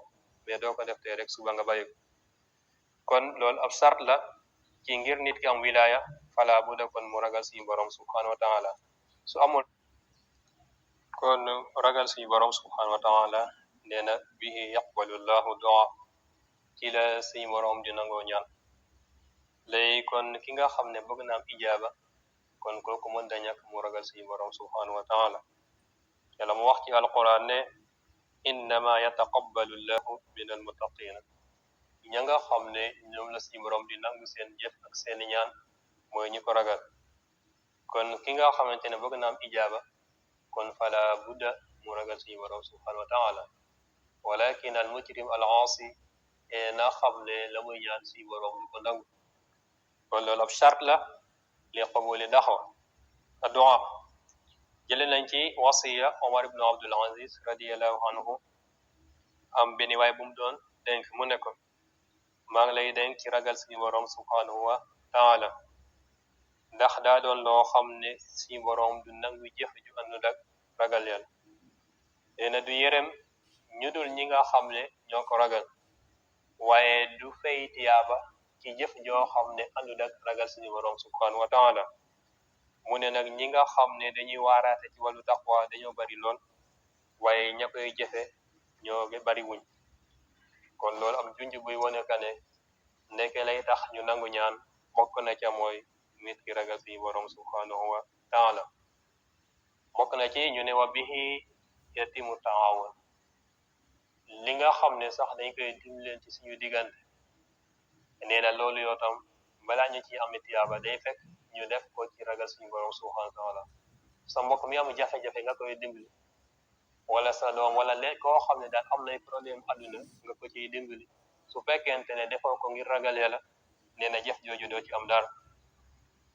Speaker 1: mais doo ko def tey rek suba nga bàyyi ko kon loolu ab sart la ci ngir nit ki am wilaya fala bu da kon mu ragal suñu borom subhanahu wa taala su amul kon ragal suñu borom subhanahu wa taala nee na bihi yaqbalu llahu du'a ci la suñu borom di nangoo ñaan léegi kon ki nga xam ne bëgg na am ijaaba kon kooku mën da ñàkk mu ragal suñu borom subhanahu wa taala yàlla mu wax ci alquran ne innama yataqabbalu llahu min almuttaqina ña nga xam ne ñoom la suñu borom di nangu seen jëf ak seeni ñaan mooy ñi ko ragal kon ki nga xamante ne bëgg na am ijaaba kon fala budda mu ragal suñu borom subhanahu wa taala walakin al mujrim al aasi na xam ne la muy ñaan suñu borom du ko nangu kon loolu ab charte la li qabuli daxwa addu'a jële nañ ci wasiya Omar ibn Abdul Aziz radiyallahu anhu am benn waay bu mu doon dénk mu ne ko maa ngi lay dénk ci ragal suñu borom subhanahu wa taala ndax daa doon loo xam ne suñu borom du nangu jëf ju àndul ak ragal yàlla nee na du yërëm ñu dul ñi nga xam ne ñoo ko ragal waaye du fay tiyaaba ci jëf joo xam ne àndul ak ragal suñu borom subhanahu wa taala mu ne nag ñi nga xam ne dañuy waaraate ci wàllu taqwa dañoo bari lool waaye ña koy jëfe ñoo bari wuñ kon loolu am junj buy wane ka ne ndeke lay tax ñu nangu ñaan bokk na ca mooy nit ki ragal suñu borom subhanahu wa taala bokk na ci ñu ne wa bihi yatimu taawun li nga xam ne sax dañ koy dimbaleen ci suñu diggante nee na loolu yoo tam balaa ñu ci am tiyaaba day fekk ñu def ko ci ragal suñu borom subhanahu wa taala sa mbokk mi am jafe-jafe nga koy dimbali wala sa doom wala léegi koo xam ne daal am nay problème adduna nga ko ciy dimbali su fekkente ne defoo ko ngir ragal yàlla nee na jëf jooju doo ci am dara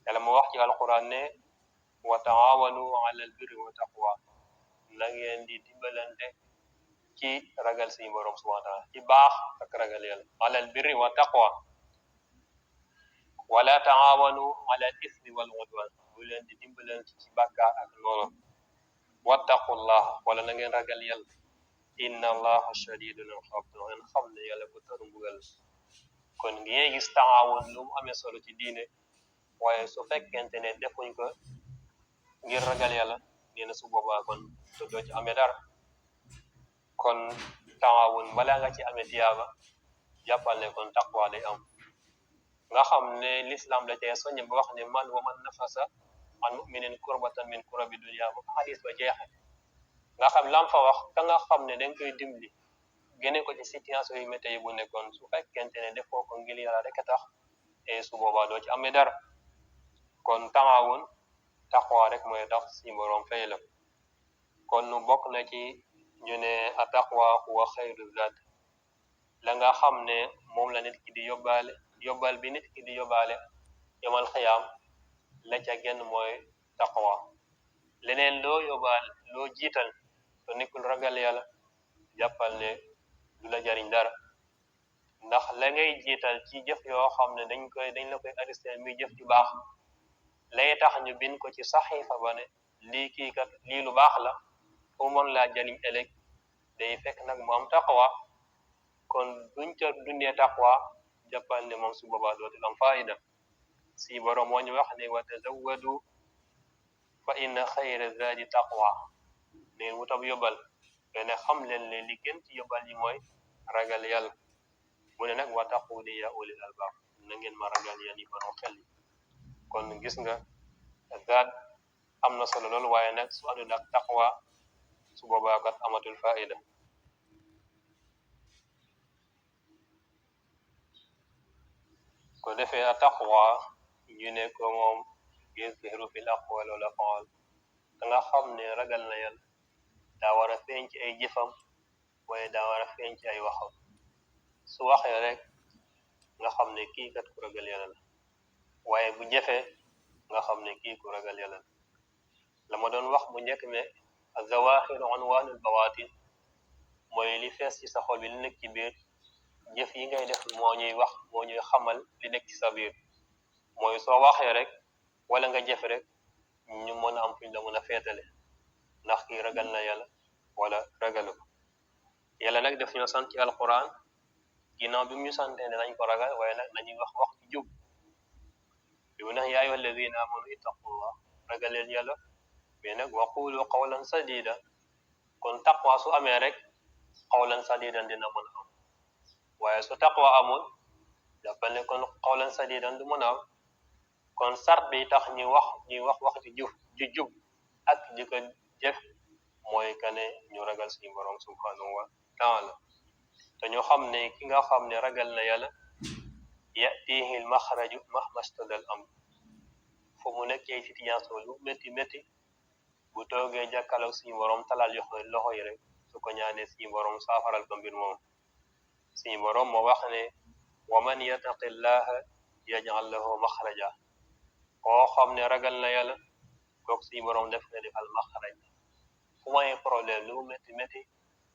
Speaker 1: yàlla mu wax ci alquran ne wa taawanu ala albirri wa taqwa na ngeen di dimbalante ci ragal suñu borom subhanahu wa taala ci baax ak ragal yàlla ala albirri wa taqwa wala taawanu ala al ismi wal udwan bu leen di dimbalante ci bàkkaar ak noonu wattaqullah wala na ngeen ragal yàlla inna allaha shadidul iqab ngeen xam ne yàlla bu taru mbugal kon ngeen gis taawun lu mu amee solo ci diine waaye su fekkente ne defuñ ko ngir ragal yàlla nee na su boobaa kon te doo ci amee dara kon taawun balaa nga ci amee tiyaaba jàppal ne kon taqwa day am nga xam ne l'islam da cee soññ ba wax ne man wa man nafasa an muminin kurbatan min kurabi dunia ba xadis ba jeexe nga xam lam fa wax ka nga xam ne dañ koy dimbali génne ko ci situation yu métti yi bu nekkoon su fekkente ne defoo ko ngir yàlla rek a tax e su boobaa doo ci amee dara kon taawun taqwa rek mooy tax si borom fay la kon nu bokk na ci ñu ne a taqwa huwa xayru zat la nga xam ne moom la nit ki di yóbbal bi nit ki di yóbbaale yomal xiyaam la ca genn mooy taqwa leneen loo yóbbaal loo jiital te nekkul ragal yàlla jàppal ne du la jariñ dara ndax la ngay jiital ci jëf yoo xam ne dañ la koy arrêté muy jëf ci baax lay tax ñu bind ko ci saxiifa ba ne lii kii kat lii lu baax la fu mën laa jariñ ëllëg day fekk nag mu am taqwa kon buñ ca dundee taqwa jàppal ne moom su boobaa dootul am faayida si borom moo ñu wax ne wa tazawwadu fa inna xayra zaadi taqwa neen wutab yóbbal ne xam leen ne li gën ci yóbbal yi mooy ragal yàlla mu ne nag wa taquni ya ulil albab na ngeen ma ragal yéen yi borom xel yi kon gis nga zaad am na solo loolu waaye nag su àndul ak taqwa su boobaa kat amatul faida ko defee a taqwa ñu ne ko moom yuzhiru fil aqwal wal af'al da nga xam ne ragal na yàlla daa war a feeñ ci ay jëfam waaye daa war a feeñ ci ay waxam su waxee rek nga xam ne kii kat ku ragal yàlla la waaye bu jëfee nga xam ne kii ku ragal yàlla la ma doon wax bu njëkk ne az-zawaahiru unwaanul bawaatin mooy li fees ci sa xol bi li nekk ci biir jëf yi ngay def moo ñuy xamal li nekk ci sa biir mooy soo waxee rek wala nga jëf rek ñu mën a am fuñ la mën a feetale ndax kii ragal na yàlla wala ragalu ko yàlla nag daf ñoo sant ci alquran ginnaaw bi mu ñu sante ne nañ ko ragal waaye nag nañuy wax ci jub bi mu ne yaa ayyuha alladina amanu ittaqullah ragal leen yàlla mais nag wa qulu qawlan sadida kon taqwa su amee rek qawlan sadidan dina mën a am waaye su taqwa amul jàppal ne kon qawlan sadidan du mën a am kon sart bi tax ñuy wax ci jub ak di ko jëf mooy que ne ñu ragal suñu borom subhanahu wa taala te ñu xam ne ki nga xam ne ragal na yàlla yatihi l maxraju mahma stada al amr fu mu nekk ci situation lu métti bu toogee jàkkaarloog suñu borom talal loxo yi rek su ko ñaanee suñu borom saafaral ko mbir moom suñu borom moo wax ne wa man yattaqi llaha yaj'al lahu maxraja koo xam ne ragal na yàlla kooku suñu borom def na defal maxraj fu may problème lu mu métti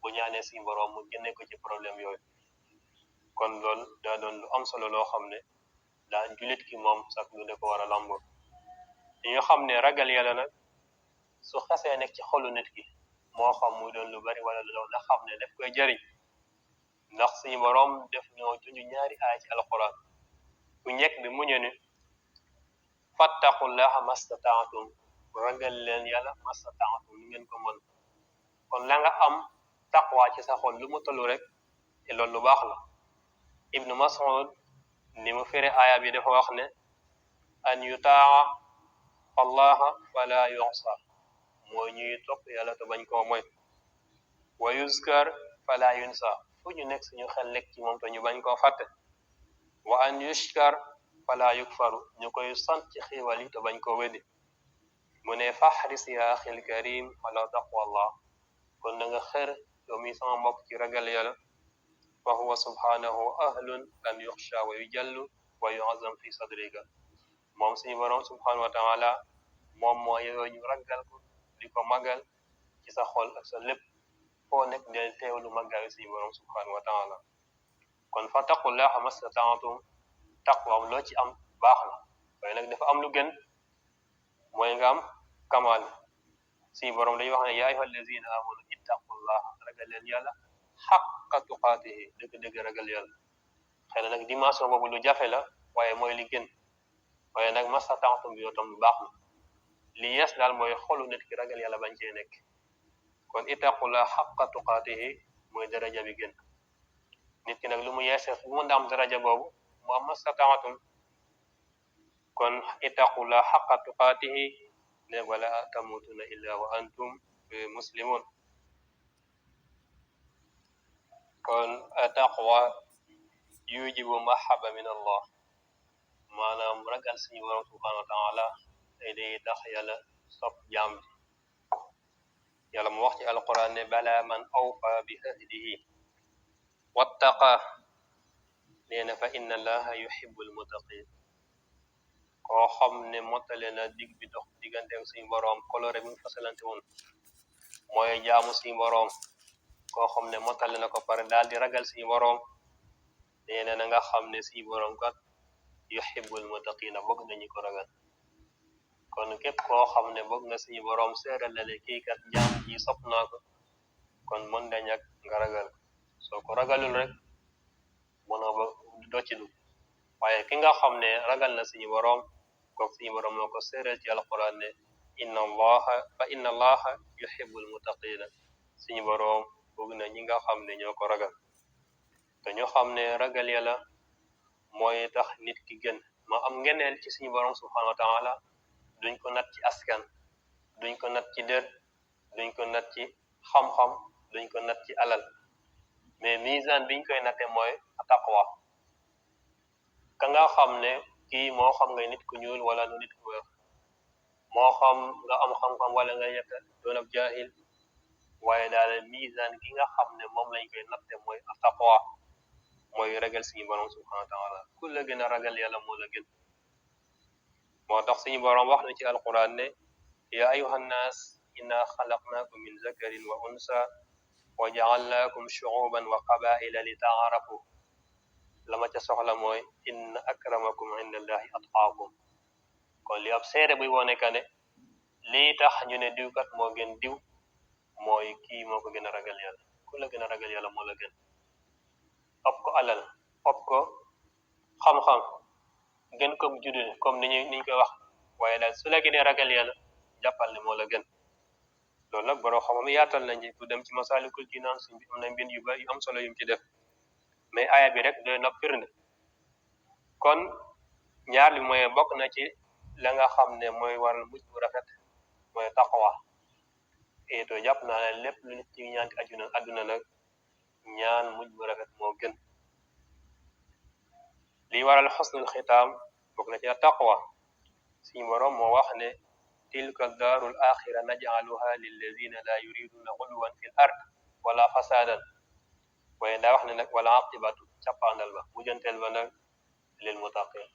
Speaker 1: bu ñaanee suñu borom mu génne ko ci problème yooyu kon loolu daa doon lu am solo loo xam ne daa julit ki moom sax lu ne ko war a lambo ñu xam ne ragal yàlla nag su xasee nekk ci xolu nit ki moo xam muy doon lu bari wala loolu na xam ne daf koy jëriñ ndax suñu borom def ñoo junj ñaari aay ci alquran bu njëkk bi mu ñu ne fattaqullaha mastataatum ragal leen yàlla mastataatum ni ngeen ko mën kon la nga am taqwa ci sa xol lu mu tollu rek te loolu lu baax la ibnu mas'ud ni mu firi aaya bi dafa wax ne an yutaa allaha fala yu'sa mooy ñuy topp yàlla te bañ koo moy wa yuzkar fala yunsa fu ñu nekk suñu xel lekk ci moom te ñu bañ koo fàtte wa an yushkar fala yukfaru ñu koy sant ci xiiwal yi te bañ koo weddi mu ne fahris ya axil karim ala taqwa allah kon na nga xër yow mi sama mbokk ci ragal yàlla fa huwa subhanahu ahlun an yuxsha wa yujallu wa yu'azzam fi sadrika moom suñu borom subhanahu wa taala moom moo yeyoo ñu ragal ko di ko magal ci sa xol ak sa lépp foo nekk del teewlu maggaayu suñu borom subhanahu wa taala kon fa taqullaha mastata'tum taqwa loo ci am baax na waaye nag dafa am lu gën mooy nga am kamal suñu borom dañuy wax ne yaa ayyuhal lazina amanu ittaqullaha ragal leen yàlla xaqqa tuqaatihi dëgg-dëgg ragal yàlla xëy na nag dimension boobu lu jafe la waaye mooy li gën waaye nag mastata'tum bi yoo tam lu baax na li yees daal mooy xolu nit ki ragal yàlla bañ cee nekk kon ittaqullaha xaqqa tuqaatihi mooy daraja bi gën nit ki nag lu mu yeesee fu mu ndam daraja boobu mu am mastataatum kon ittaqullah xaqa tuqaatihi ne wala tamutuna illa wa antum muslimun kon taqwa yujibu mahaba min allah maanaam ragal suñu borom subhanahu wa taala day tax yàlla sopp jaam bi yàlla mu wax ci alquran ne bala man awfa bi ahdihi wattaqa nee na fa inna allaha yuhibbu almuttaqin koo xam ne mottale na dig bi dox diggante suñu borom kolore bi mu fasalante woon mooy jaamu suñu borom koo xam ne mottale na ko pare daal di ragal suñu borom nee na nga xam ne suñu borom kat yuhibbul muttaqina bëgg nañu ko ragal kon képp koo xam ne bëgg nga suñu borom seeral la ne kii kat jaam ji sopp naa ko kon mën da ñàkk nga ragal soo ko ragalul rek mënoo ba doo ci dugg waaye ki nga xam ne ragal na suñu borom kooku suñu borom moo ko seeral ci alquran ne inna allaha yuhibbul muttaqina suñu borom bëgg na ñi nga xam ne ñoo ko ragal te ñu xam ne ragal yàlla mooy tax nit ki gën ma am ngeneel ci suñu borom subhanahu wa taala duñ ko nat ci askan duñ ko nat ci dër duñ ko nat ci xam-xam duñ ko nat ci alal mais misaan biñ koy natte mooy taqwa ka nga xam ne kii moo xam nga nit ku ñuul wala nu nit ku weex moo xam nga am xam-xam wala nga yekk doon ab jaahil waaye daal misaan gi nga xam ne moom lañ koy natte mooy taqwa mooy ragal suñu borom subhanahu wa taala ku la gën a ragal yàlla moo la gën moo tax suñu borom wax na ci alquran ne ya ayuha nnaas inna xalaqnaakum min zakarin wa unsa wa jaalnaakum shuuban wa qabaila li taarafu la ma ca soxla mooy inna akramakum inda allahi atqaakum kon li ab seede buy wone ka ne lii tax ñu ne diw kat moo gën diw mooy kii moo ko gën a ragal yàlla ku la gën a ragal yàlla moo la gën ëpp ko alal ëpp ko xam-xam gën ko juddu comme niñ koy wax waaye daal su la gënee ragal yàlla jàppal ne moo la gën loolu nag borom xam-xam yaatal nañ ci ku dem ci Masaalikul Jinaan suñ bi am na mbind yu bari yu am solo yum ci def mais aaya bi rek doy na firnde kon ñaar li mooy bokk na ci la nga xam ne mooy waral mujj bu rafet mooy taqwa to jàpp naa ne lépp lu nit ci ñaan ci àdduna nag ñaan mujj bu rafet moo gën li waral xusnul xitaam bokk na ci taqwa suñu borom moo wax ne tilka daarul axira najcaluha lilladina la yuriduna xuluwan fi l ard wala fasadan waaye daa wax ne nag wala aqibatu cappaandal ba mujjanteel ba nag lil muttaqin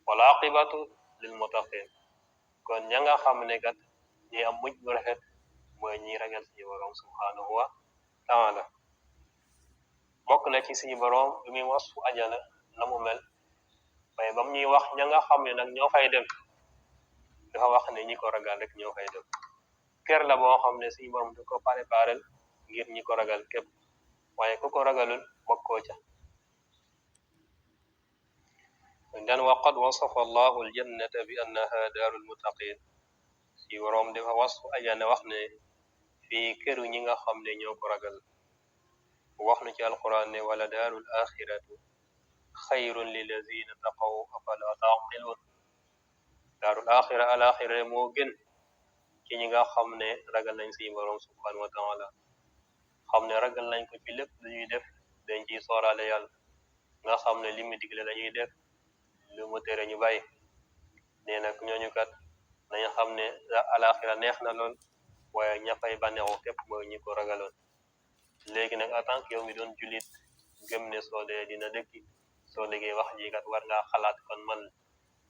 Speaker 1: wala aqibatu lil muttaqin kon ña nga xam ne kat ñi am mujj bu rafet mooy ñi ragal suñu borom subhanahu wa taala bokk na ci suñu borom bi muy wasfu ajana na mu mel waaye bam ñuy wax ña nga xam ne nag ñoo fay dem dafa wax ne ñi ko ragal rek ñoo fay dem kër la boo xam ne suñu borom da ko préparel ngir ñi ko ragal képp waaye ku ko ragalul bokkoo ca dan waqad wasafa allahu aljannata bi annaha daarul muttaqin si borom dafa wasfu ajana wax ne fii këru ñi nga xam ne ñoo ko ragal wax na ci alquran ne wala daarul axiratu xayrun lilladina taqaw afala taqilun daarul axira al axira moo gën ci ñi nga xam ne ragal nañ si borom subhanahu wa taala xam ne ragal nañ ko ci lépp lu ñuy def dañ ciy sooraale yàlla nga xam ne li mu digle la ñuy def lu mu tere ñu bàyyi nee nag ñooñu kat nañ xam ne alaxira neex na lool waaye ña fay bànneexu képp mooy ñi ko ragaloon léegi nag en tant que yow mi doon jullit gëm ne soo dee dina dëkki soo déggee wax ji kat war ngaa xalaat kon man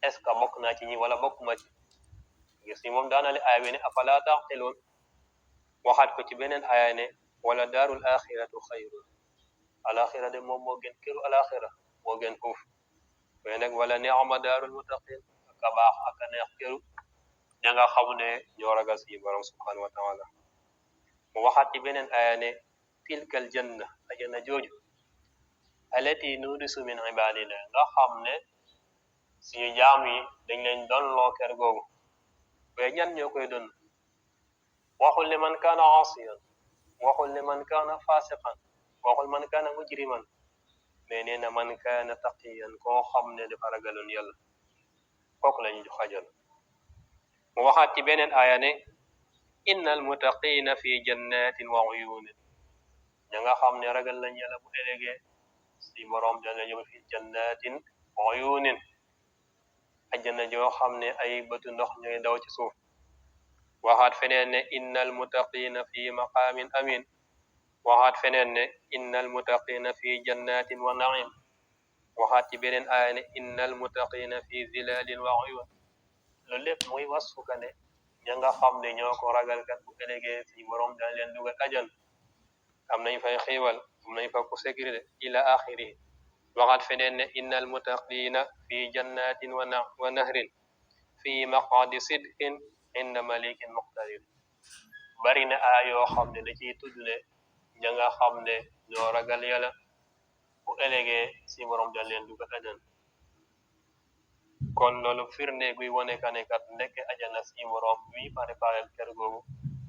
Speaker 1: est ce que bokk naa ci ñi wala bokkuma ci gis ni moom daanale aaya bi ne afala taqiloon waxaat ko ci beneen aaya ne wala daarul axiratu xayrun alaxira de moom moo gën këru alaxira moo gën foofu waaye nag wala neexama daarul muttaqin ak a baax ak a neex këru ña nga xam ne ñoo ragal si borom subhanahu wa taala mu waxaat ci beneen aaya ne tilkal janna ajana jooju alati nuurisu min ibadina nga xam ne suñu jaam yi dañ leen doon loo kër googu waaye ñan ñoo koy doon waxul ne man kaana asiyan waxul ne man kaana fasiqan waxul man kaana mujriman mais nee na man kaana taqiyan koo xam ne dafa ragaloon yàlla kooku lañu xajal mu waxaat ci beneen aaya ne innal muttaqina fi jannatin wa uyunin ña nga xam ne ragal lañ yàlla bu ëllëgee si borom dana yóbbu fi jannatin wa uyunin ajjana joo xam ne ay bëtu ndox ñooy daw ci suuf waxaat feneen ne innal muttaqina fi maqamin amin waxaat feneen ne innal muttaqina fi jannatin wa naim waxaat ci beneen aaya ne innal muttaqina fi zilalin wa uyun loolu lépp muy wasfu ka ne ña nga xam ne ñoo ko ragal kat bu ëllëgee si borom dana leen dugal ajan am nañ fay xiiwal am nañ fa ku sécurité ila axiri waxaat feneen ne innal muttaqina fi jannatin wa nahrin fi maqadi sidqin inda malikin muqtadir bari na aaya yoo xam ne da ciy tudd ne ña nga xam ne ñoo ragal yàlla bu ëllëgee si borom dana leen dugal ajan kon loolu firnde guy wone ka ne kat ndekk ajana si borom bi préparé kër googu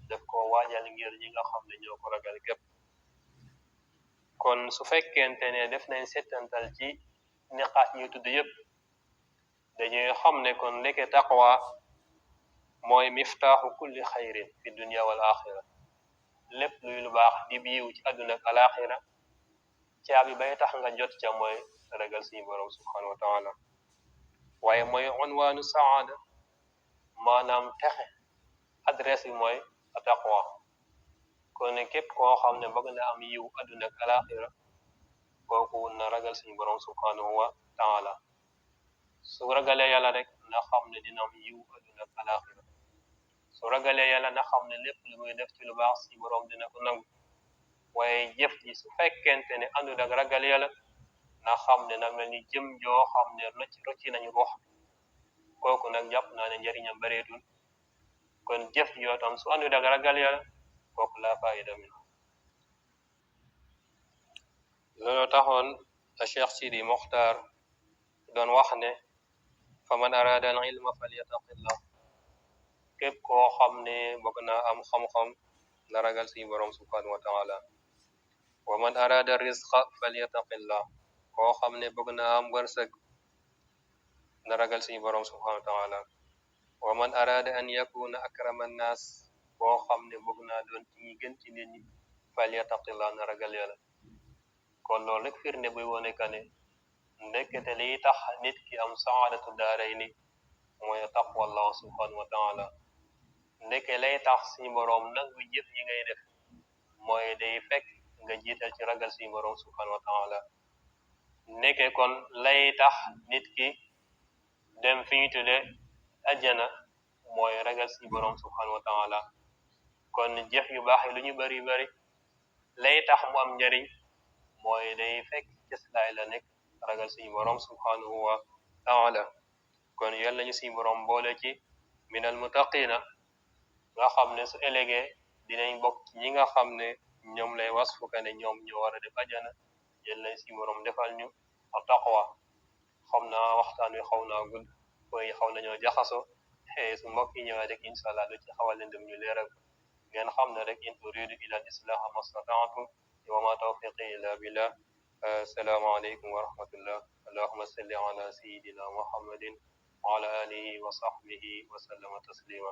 Speaker 1: daf ko waajal ngir ñi nga xam ne ñoo ko ragal képp kon su fekkente ne def nañ settantal ci niqaat ñu tudd yëpp dañuy xam ne kon ndeke taqwa mooy miftaaxu kulli xayrin fi dunia wal axira lépp luy lu baax di biiw ci àdduna ak alaxira caabi bay tax nga jot ca mooy ragal suñu borom subhanahu wa taala waaye mooy unwaanu saada maanaam texe adresse bi mooy taqwa kon ne képp koo xam ne bëgg na am yiw àdduna ak alaxira kooku na ragal suñu borom subhanahu wa taala su ragalee yàlla rek na xam ne dina am yiw àdduna ak alaxira su ragalee yàlla na xam ne lépp lu muy def ci lu baax si borom dina ko nangu waaye jëf ji su fekkente ne àndul ak ragal yàlla na xam ne na mel ni jëm joo xam ne rocci nañu ruux kooku nag jàpp naa ne njëriñam bareetul kon jëf ji yoo tam su àndul ak ragal yàlla kooku laa faayida min loolu taxoon Cheikh Sidi Mokhtar doon wax ne fa man arada al ilma falyattaqillah képp koo xam ne bëgg naa am xam-xam na ragal si borom subhanahu wa taala wa man arada rizqa falyattaqillah koo xam ne bëgg naa am wërsëg na ragal si borom subhanahu wa taala wa man arada an yakuna akrama annas koo xam ne bëgg naa doon ci ñi gën ci nit ñi falyattaqillah na ragal yàlla kon loolu rek firnde buy wone ka ne ndekete liy tax nit ki am saadatu daarayni mooy taqwa allah subhanahu wa taala ndeke lay tax suñu boroom nangu jëf yi ngay def mooy day fekk nga jiital ci ragal suñu boroom subhanahu wa taala ndeke kon lay tax nit ki dem fi ñu tudde ajjana mooy ragal suñu boroom subhanahu wa taala kon jëf yu baax yi lu ñu bari bari lay tax mu am njariñ mooy day fekk cëslaay la nekk ragal suñu borom subhanahu wa taala kon yal nañu suñu borom boole ci minal muttaqina nga xam ne su ëllëgee dinañ bokk ci ñi nga xam ne ñoom lay wasfu ka ne ñoom ñoo war a def ajana yal nañ suñu borom defal ñu taqwa xam naa waxtaan wi xaw naa gudd koy xaw nañoo jaxaso su mbokk yi ñëwee rek incha allah lu ci xawal leen dem ñu leeral ngeen xam ne rek in uridu ila al islaha mastata'tu wa ma tawfiqi illa billah السلام عليكم ورحمة الله اللهم صل على سيدنا محمد وعلى آله وصحبه وسلم تسليما